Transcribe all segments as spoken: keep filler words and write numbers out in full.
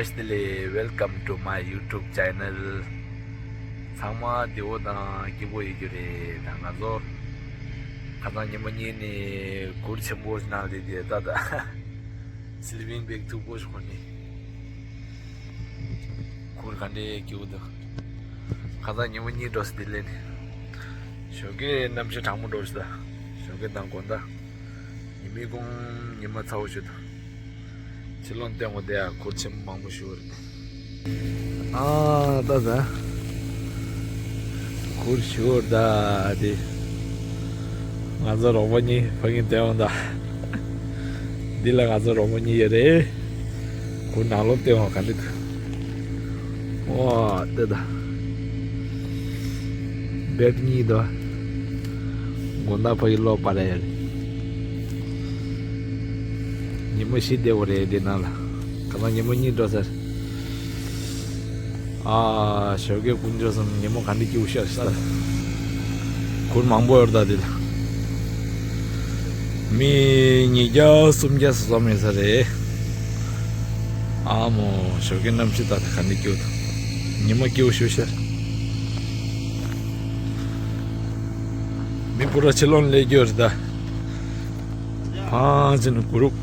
བདེ་ལེགས། Welcome to my YouTube channel. ཚང་མ་བདེ་པོ་དང་སྐྱིད་པོ་ཡོད་རྒྱུ་རེད། ད་ང་ཚོ་ཁ་སང་ཉི་མ་གཉིས་ནས་གུར་ཆེན་པོ་ཞིག་ནང་སླེབས་དེ་ད་ད་sleeping bag མཐུག་པོ་ཞིག་གོན་ནས། གུར་ག་འདྲས་སྐྱིད་པོ་འདུག་ཁ་སང་ཉི་མ་གཉིས་འགྲོ་སྲིད་དེ་ལས་ནས། ཞོགས་ཀས་གནམ་གཤིས་གྲང་མོ་འགྲོ་ཞིག་ད། ཞོགས་ཀས་དང་དགོང་དག་ཉི་མའི་གུང་ཉི་མ་ཚ་བོ་ཞིག་འདུག་ཕྱི་ལོགས་སྟོན་དགོས་དེ་ཡ་གུར་ཆེན་པོ་མང་པོ་ཞིག་རེད། ཨ་ད་ད། གུར་ཞུ་བར་ད་དེ། ང་ཚོ་རོགས་པ་གཉིས་ཕ་གིན་བསྡད་འོང་ད། འདི་ལ་ང་ཚོ་རོགས་པ་གཉིས་ཡོད་རེད། གུར་ནང་ལོགས་བསྡད་འོང་ག་འདྲ་འདུག་ཨོ་ད་ད། བེད་གཉིས་དོ། དགོང་དག་ཕ་གི་ལོག་པ་རེད། ཉི་མ་བཞི་བསྡད་པ་རེད་འདི་ནང་ལ། ཁ་སང་ཉི་མ་གཉིས་འགྲོ་ཟེར། ཨ་ཞོགས་ཀས་དགུན་འགྲོ་སོང་ཉི་མ་ག་འདྲ་སྐྱིད་པོ་ཤར་ཤག་གུར་མང་པོ་ཡོད་ད་འདི་ལ། མི་ཉིས་བརྒྱ་སུམ་བརྒྱ་སོ་སོ་མེད་ས་རེད། ཨ་མོ་ཞོགས་ཀས་གནམ་གཤིས་ད་ད་ག་འདྲ་སྐྱིད་པོ་འདུག་ཉི་མ་སྐྱིད་པོ་ཞིག་ཤར། མི་པུ་ར་ཕྱི་ལོགས་ནས་སླེབས་རྒྱུ་རེད་ད། ཕང་ཅི་ནི་གུ་རུབ།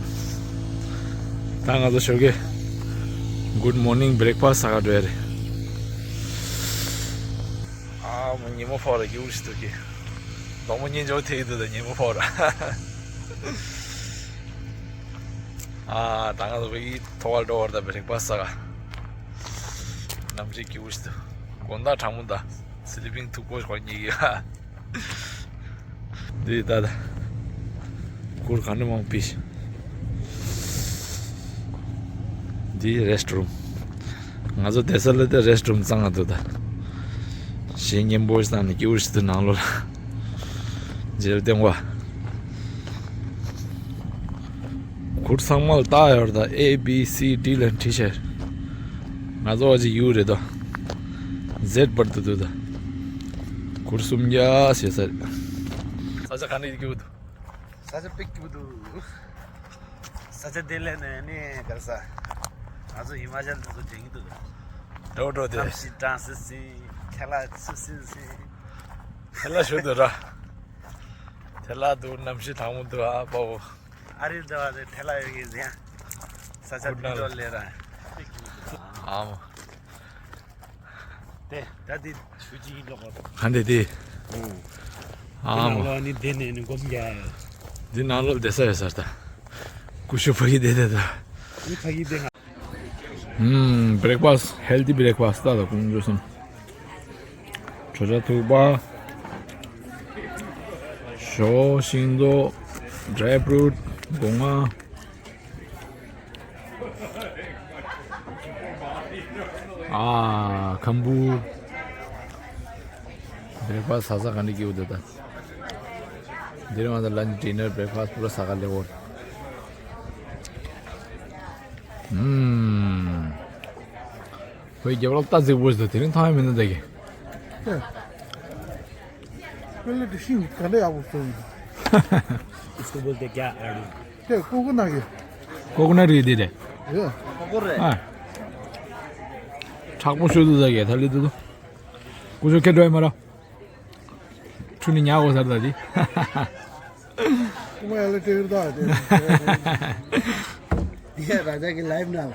ད་ང་ཚོ་ཞོགས་ཀས་good morning breakfast ཟ་ག་འགྲོ་ཡ་རེད། ཨ་མོ་ཉི་མ་ཕོག་ར་སྐྱིད་པོ་ཞིག་འདུག་གི་གདོང་མོ་གཉིས་འཇོག་ཐེག་འདུག་ད་ཉི་མ་ཕོག་ར། ཨ་ད་ང་ཚོ་བའི་ཐོག་ལ་འགྲོ་བར་ད་breakfast ཟ་ག་གནམ་གཤིས་སྐྱིད་པོ་ཞིག་འདུག་དགོང་དག་གྲང་མོ་ད། sleeping མཐུག་པོ་ཞིག་གོན་གྱི་ཡོད། འདི་ད་ད། གུར་ག་འདྲ་མང་པོ་ཕིག་འདི་restroom། ང་ཚོ་བསྡད་ས་ལ་དེ་restroom གཙང་ང་འདུག་ད། གཞས་སྙན་པོ་ཞིག་བཏང་ནས་སྐྱིད་པོ་ཞིག་འདུག་ནང་ལོགས་ལ། རྗེས་ལ་སྟོན་པ། གུར་ཚང་མ་ལ་རྟགས་ཡོད་རེད་ད། A B C D ལ་བྲིས་བྱས། ང་ཚོ་བ་ཅིག་U རེད་དོ། Z བར་དུ་འདུག་ད། གུར་སུམ་བརྒྱ་ཞེ་ས་རེད། ས་ཆ་ག་འདྲ་སྐྱིད་པོ་འདུག་ས་ཆ་དཔེ་སྐྱིད་པོ་འདུག་ས་ཆ་དེ་ལས་ནས་ནི་ག་རེ་ཟ། ང་ཚོ་ཧི་མ་ཅལ་དུ་ཚོ་དྲན་གྱི་འདུག་འགྲོ་འགྲོ་དེ། གནམ་གཤིས་གྲང་སིང་སིང་། ཐལ་བ་ཚིག་སིང་སིང་། ཐལ་བ་ཞུ་འདུག་ར། ཐལ་བ་འདུག་གནམ་གཤིས་གྲང་མོ་འདུག་ཨ་པའོ། ཨ་རི་འདྲ་བ་དེ་ཐལ་བ་ཡོད་ཀྱི་ཟེར། ས་ཆ་འདི་འགྲོ་ལས་ར། ཨ་མ། དེ་ད་དེ་ཞུ་ཅི་ཡིན་ལོག་ག་འདྲ་དེ། ཨ་མ། ནང་ལོགས་ནི་དེ་ནས་ནི་སྒོམ་རྒྱག་འདི་ནང་ལོགས་བསྡད་ས་ཡོད་ས་རེད་ད། ཀུ་ཤུ་ཕ་གི་བསྡད་བསྡད་ད། ནི་ཕ་གི་བསྡད་ང་། ཨུམ། breakfast healthy breakfast ད་ད་ཀུན་འཇོ་སོང་། གྲོ་ཆ་ཐུག་པ། ཞོ། ཤིང་ཏོག dry fruit སྒོ་ང་། ཨ། ཁམ་བུ། breakfast ཟ་ས་ག་འདྲ་སྐྱིད་པོ་འདུག་ད། འདིར་ང་ཚོ་lunch dinner breakfast པུ་ར་ཟ་ག་སླེབས་འོང་། ཨུམ། ཁོའི་རྒྱབ་ལོགས་རྟ་རྫིག་པོ་ཞིག་འདུག་དེ་རིང་མཐོང་ཡ་མིན་ན་ད་གི། དཔེ་ལེ་དེ་ཤིང་ག་འདྲ་ཡག་པོ་བཟོས་ཡིན། इसको बोलते क्या आड़ू? དེ་ཀོ་ཀོ་ནག་གི། ཀོ་ཀོ་ནག་རེད་དེ་རེད། ཡ། ཨ། མཁྲེགས་པོ་ཤོས་འདུག་ད་གི་ད་ལི་འདུག་ཀུ་ཤུ་ཁེ་འགྲོ་ཡ་མ་ར། ཁྲུ་ནི་ཉག་གོ་སར་ད་དི། ཀུ་མ་ཡ་ལ་ཏེ་རུ་ད་དེ། དེ་ར་ཇ་གི་live ནང་ལ།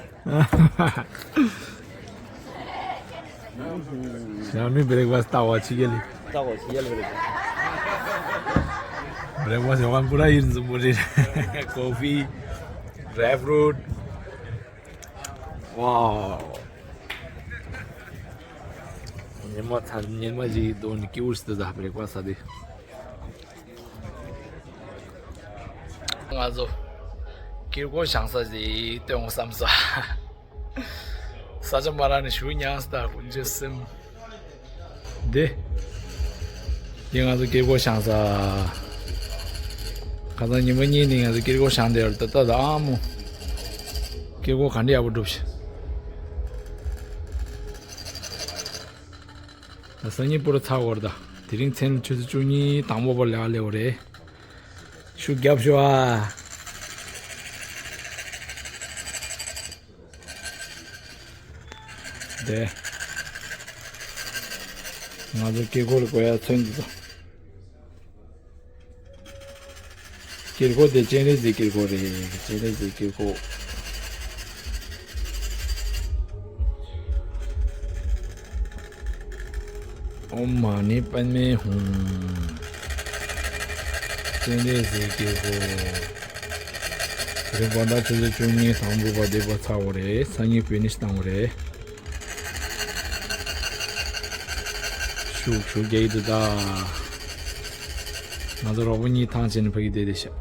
ཡང་མི་breakfast ལྟ་བ་ཆི་གེ་ལི། ལྟ་བ་ཆི་གེ་ལི་breakfast། breakfast ཡོང་ག་པུ་ར་ཡིན་ཟུམ་པོ་རེད། coffee, dry fruit. Wow. ཉི་མ་ཚ་ཉི་མ་ཞིག་གདོང་ནི་སྐྱིད་པོ་ཞིག་འདུག་ད་breakfast ཟ་དེ། ང་ཚོ་དཀྱིལ་འཁོར་བཞེངས་ས་ཞིག་སྟོན་དགོས་བསམ་ས། ས་ཆ་མ་རག་ནས་ཞུ་མྱངས་ས་ད་དགུན་ཆུ་སེམས། འདི། འདི་ང་ཚོ་དཀྱིལ་འཁོར་བཞེངས་ས། ཁ་སང་ཉི་མ་གཉིས་ནས་ང་ཚོ་དཀྱིལ་འཁོར་བཞེངས་བསྡད་ཡོད་རེད་ད་ད་ད་ཨ་མོ། དཀྱིལ་འཁོར་ག་འདྲ་ཡག་པོ་གྲུབ་ཤག་ད་སང་ཉིན་པུ་ར་ཚར་བ་རེད་ད། དེ་རིང་མཚན་ཆུ་ཚོད་བཅུ་གཉིས་དང་པོ་པ་ལས་ཀ་སླེབས་པ་རེད། ཤུགས་རྒྱབ་ཤོག་ཨ། དེ། ང་ཚོ་དཀྱིལ་འཁོར་ལ་དགོས་ཡ་ཚོན་འདི་ཚོ། དཀྱིལ་འཁོར་དེ་སྤྱན་རས་གཟིགས་དཀྱིལ་འཁོར་རེད། སྤྱན་རས་གཟིགས་དཀྱིལ་འཁོར། ཨོཾ་མ་ཎི་པདྨེ་ཧཱུྃ། སྤྱན་རས་གཟིགས་དཀྱིལ་འཁོར། དེ་རིང་དགོང་དག་ཆུ་ཚོད་བཅུ་གཉིས་དང་པོ་པ་བསྡད་པ་ཚར་བ་རེད། སང་ཉིན་ཕི་ནིཤ་བཏང་བ་རེད། ཤུགས་ཤུགས་རྒྱག་གི་འདུག་ད། ང་ཚོ་རོགས་པ་གཉིས་ཐང་ཆད་ནས་ཕ་གི་བསྡད་བསྡད་ཤག་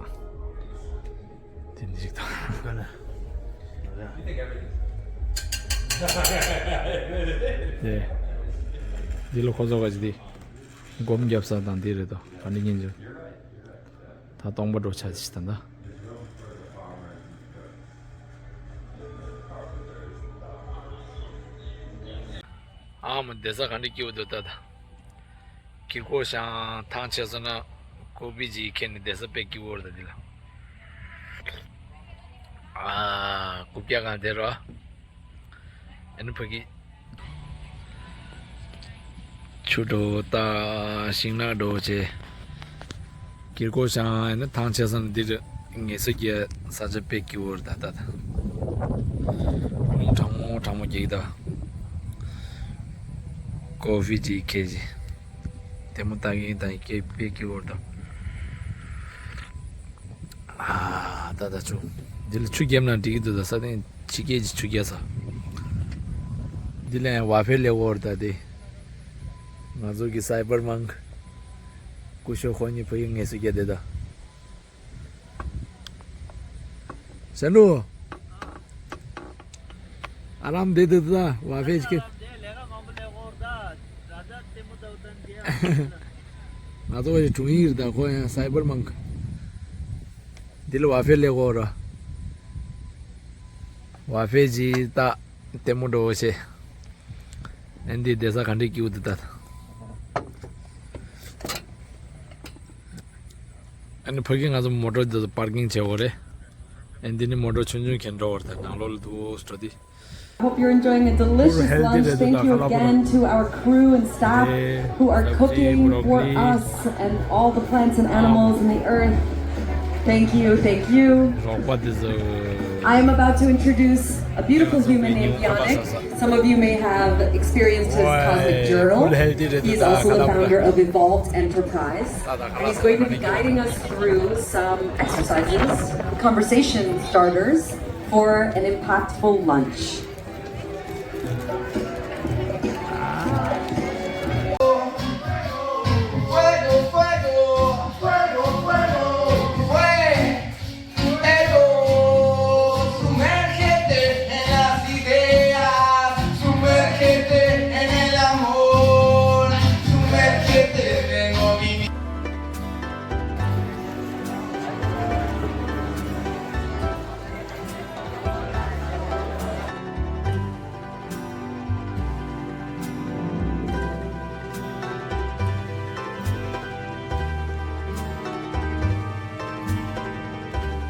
དེ་འདི་ཞིག་དང་། དེ། འདི་ལ་ཁོ་ཚོ་ག་ཅི་དེ། སྒོམ་རྒྱབ་ས་དང་འདི་རེད་དོ། ག་འདྲ་ཉིན་ཅུ། ད་སྟོང་པ་འགྲོ་ཆ་ཅི་ད་ད། ཨ་མ་བསྡད་ས་ག་འདྲ་སྐྱིད་པོ་འདུག་ད་ད། དཀྱིལ་འཁོར་བཞེངས་ཐང་ཆད་སོང་ན་ཀོ་ཕི་ཅིག་ཁྱེར་ནས་བསྡད་ས་དཔེ་སྐྱིད་པོ་རེད་ད་འདི་ལ། ཨ། རྐུབ་བཀྱག་གང་དེ་རོ། ཨ་ནི་ཕ་གི། ཆུ་འགྲོ་ད་ཤིང་ནགས་འགྲོ་བྱས། དཀྱིལ་འཁོར་བཞེངས་ཨ་ནི་ཐང་ཆད་སོང་ན་འདི་རུ་ངལ་གསོ་རྒྱག་ས་ཆ་དཔེ་སྐྱིད་པོ་རེད་ད་ད་ད། གྲང་མོ་གྲང་མོ་རྒྱག་གི་ད། ཀོ་ཕི་ཅིག་ཁྱེར་ཅིག་ལྟད་མོ་ལྟ་གིན་ད་སྐད་དཔེ་སྐྱིད་པོ་རེད་ད། ཨ་ད་ད་ཆུ། འདི་ལ་ཆུ་བརྒྱབ་ན་འགྲིག་གི་འདུག་ད་ས་སྟེང་ཕྱི་རྒྱལ་གྱི་ཆུ་རྒྱག་ས། འདི་ལ་ཡང་ཝའི་ཕའི་སླེབས་ཡོད་རེད་ད་དེ། ང་ཚོ་གི་སའི་བར་མང་། སྐུ་ཞབས་ཁོ་གཉིས་ཕ་གིར་ངལ་གསོ་རྒྱག་བསྡད་ད། ཞ་ནུ། ཨ་རམ་བསྡད་འདུག་ད་ཝའི་ཕའི་ཅིག་ང་ཚོ་བའི་དྲུང་ཡིག་རེད་ད་ཁོ་ཡང་སའི་བར་མང་། འདི་ལ་ཝའི་ཕའི་སླེབས་ཡོད་ར། ཝའི་ཕའི་ཅིག་ད་ལྟད་མོ་འགྲོ་བྱེད། ཨ་ནི་འདི་བསྡད་ས་ག་འདྲ་སྐྱིད་པོ་འདུག་ད། ཨ་ནི་ཕ་གི་ང་ཚོ་མོ་ཊ་འདི་ཚོ་པར་ཀིང་བྱེད་དགོས་རེད། ཨ་ནི་འདི་ནི་མོ་ཊ་ཆུང་ཆུང་གྱོན་འགྲོ་བར་ད་ནང་ལོགས་ལ་འདུག་འགྲོ་འདི། Hope you're enjoying a delicious lunch. Thank you again to our crew and staff who are cooking for us and all the plants and animals in the earth. Thank you, thank you. I am about to introduce a beautiful human named Yannick. Some of you may have experienced his cosmic journal. He is also the founder of Evolved Enterprise, and he's going to be guiding us through some exercises, conversation starters for an impactful lunch.